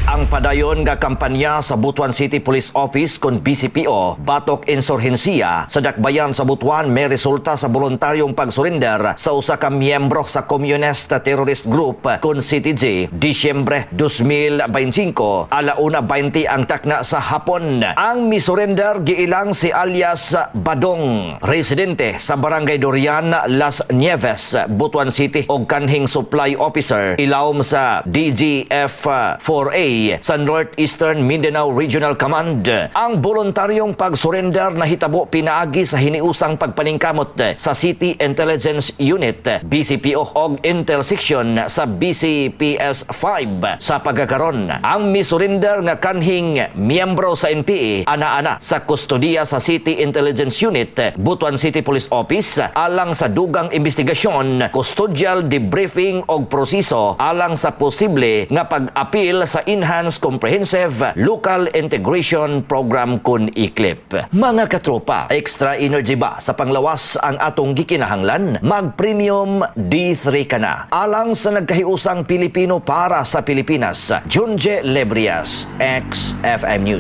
Ang padayon nga kampanya sa Butuan City Police Office kon BCPO batok insurhensiya sa dakbayan sa Butuan may resulta sa voluntaryong pagsurrender sa usa ka miyembro sa Communist Terrorist Group kon CTG, Disyembre 2025, 1:20 ang takna sa hapon. Ang misurrender giilang si alias Badong, residente sa Barangay Dorian, Las Nieves, Butuan City og kanhing supply officer ilawom sa DGF 4A sa Northeastern Mindanao Regional Command. Ang voluntaryong pagsurrender nahitabo pinaagi sa hiniusang pagpaningkamot sa City Intelligence Unit BCPO og Intel Section sa BCPS 5. Sa pagkakaron, ang misurrender nga kanhing miyembro sa NPA ana-ana sa kustodiya sa City Intelligence Unit, Butuan City Police Office alang sa dugang investigasyon, custodial debriefing og proseso alang sa posible nga pag-apil sa Enhanced Comprehensive Local Integration Program kun ICLIP. Mga katropa, extra energy ba sa panglawas ang atong gikinahanglan? Mag-Premium D3 ka na. Alang sa nagkahiusang Pilipino para sa Pilipinas, Junje Lebrias, XFM News.